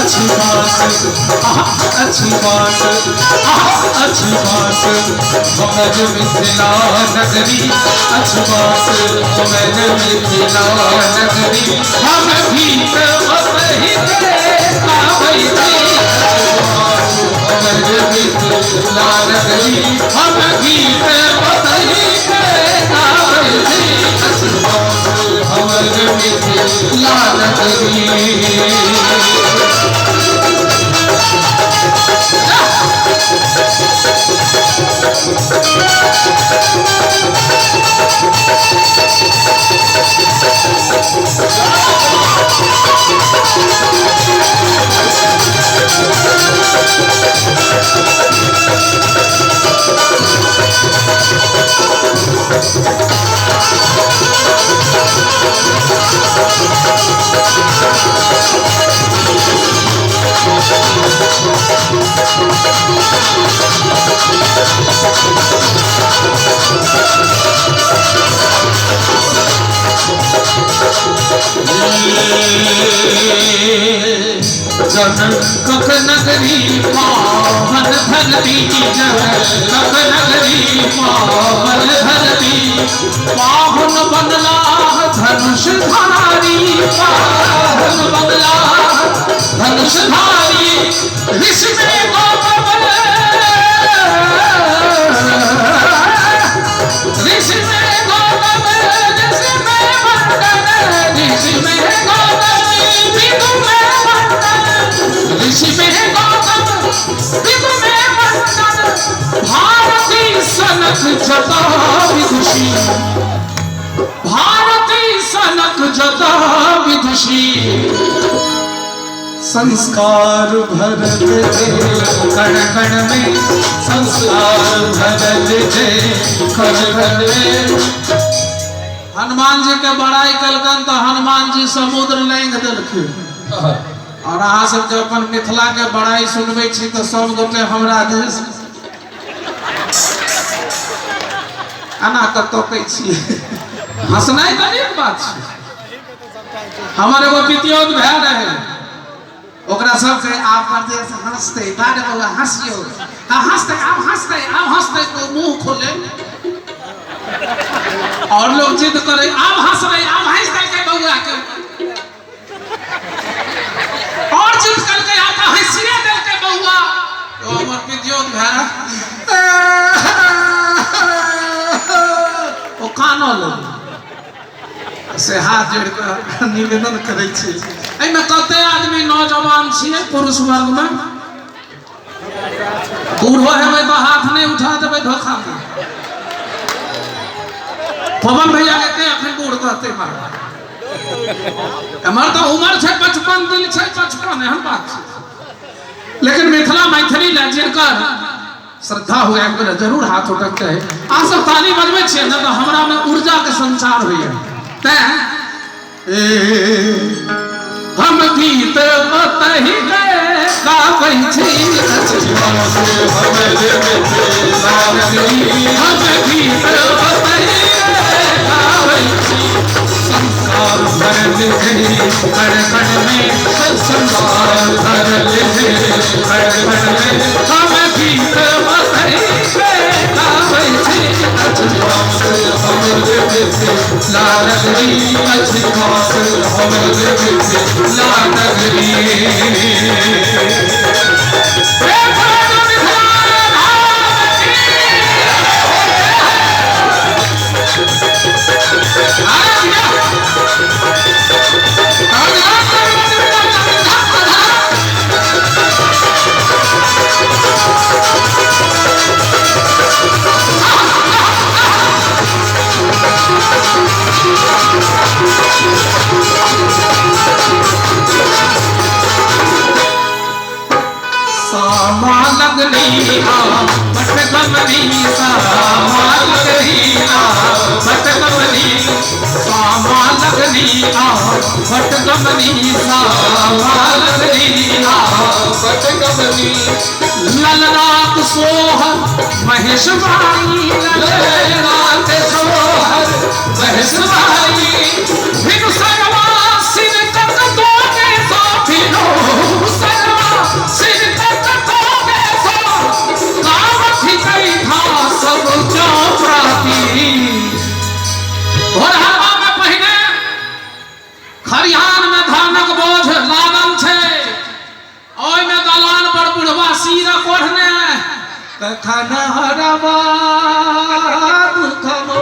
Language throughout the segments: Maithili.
अछि बास, आहा, अछि बास, आहा, अछि बास हमर मिथिला नगरी, अछि बास हमर मिथिला नगरी, हम गीत ओतहि के गाबै छी, अछि बास हमर मिथिला नगरी, हम गीत ओतहि के गाबै छी, अछि बास हमर मिथिला नगरी। जनक नगरी पावन धरती, जनक नगरी पावन धरती, पाहुन बनला धनुषधारी, पाहुन बनला धनुषधारी, ऋषि में गौतम, ऋषि में गौतम, ऋषि में मंडन, ऋषि में गौतम, विदु में मंडन, ऋषि में गौतम, विदु में मंडन, भारती सनक जता विदुषी, भारती सनक जता विदुषी, संस्कार भरल जे कण कण में, संस्कार भरल जे कण कण में। हनुमान जी के बड़ाई कलकन तो हनुमान जी समुद्र लांघि देलखिन। और अहाँ सब जब अपन मिथिला के बड़ाई सुनबै छी तो सब गोटे हमरा देश एना कऽ तकै छी। हंसनाइ तऽ नीक बात छै। हमर एगो पितियौत भाय रहे, ओकरा सबके आब परदेश हंसते, बारे बउआ हंसियो, आ हंसते, आब हंसते, आब हंसते, तो मुंह खोले और लोग जिद करे आब हंस रहे, आब हंस देलकै बउआ के, और जिद करके आब तऽ हंसिए देलकै बउआ। तो हमर पितियौत भाय ओ कानऽ लगलै। से हाथ जोड़ि कऽ निवेदन करै छी, एहिमे कते आदमी नौजवान छियै पुरुष वर्गमे? बूढ़ो हेबै तऽ हाथ नहि उठा देबै धोखामे। पवन भैया के के अखन बूढ़ कहतै? मार एमहर तऽ उमर छै 55 दिन छै 55, एहन बात छै। लेकिन मिथिला मैथिली लए जिनकर श्रद्धा हुए एक बेर जरूर हाथ उठक चाही। अहाँ सब ताली बजबै छियै ने तऽ हमरा में ऊर्जा के संचार होइए। तैं हम गीत ओतहि के गाबै छी, हम गीत ओतहि के गाबै छी, संसार भरल छै कण कण में, संसार भरल छै कण कण में, हम गीत ओतहि के गाबै छी, मिथिला नगरी, अछि बास हमर मिथिला नगरी। सामा लगनी आ बटगमनी, सामा लगनी आ बटगमनी, सामा लगनी आ बटगमनी सावा लगनी आ बटगमनी। ललनाथ सोहर महेश भाई, ललनाथ सोहर महेश भाई। फिर सरवा सिर तक दोगे सो, फिर सरवा सिर तक दोगे सो, कावथि कैठा सब चौप्राती। भोरहरवा में पहिने खरिहान में धानक बोझ लागल छै, ओहिमे दलान पर बुढ़वा सीरक ओढ़ने कखन हरबा दुखमो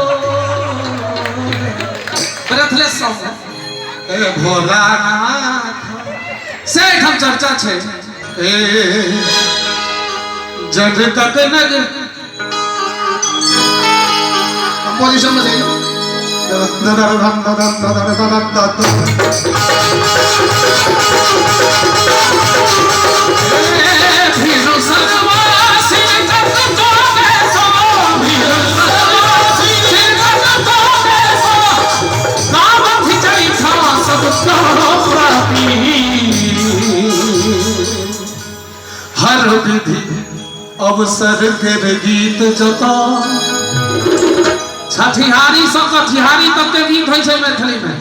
ब्रेथलेस सॉन्ग ए भोलानाथ से एहिठाम चर्चा छै। ए जगतक नगर कंपोजिशन में चाहिए। भीरु सरवा सिर तक तोगे सो, भीरु सरवा सिर तक तोगे सो, गावथ जैठा सब करो प्राप्ति। हर विधि अवसर के गीत जता, छठिहारी से कठिहारी तक के गीत होइ छै मैथिली में,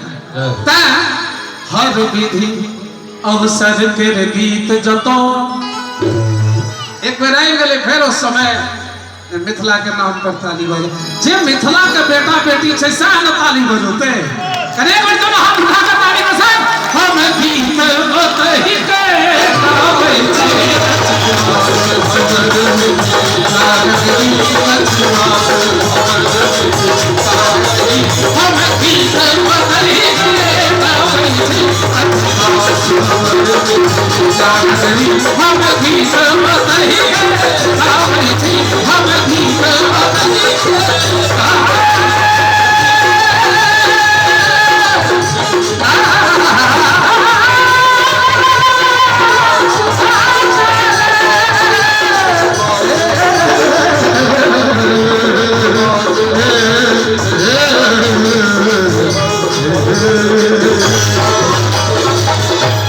तैं हर विधि अवसर के गीत जतो। एक बेर आबि गेलै फेर उस समय मिथिला के नाम पर ताली बजो, जे मिथिला के बेटा बेटी छै सएह ने ताली बजौतै। कने एक बेर जब हाथ उठा के ताली बजाय, हम गीत ओतहि के गाबै छी। हम गीत ओतहि के गाबै छी। हम गीत ओतहि के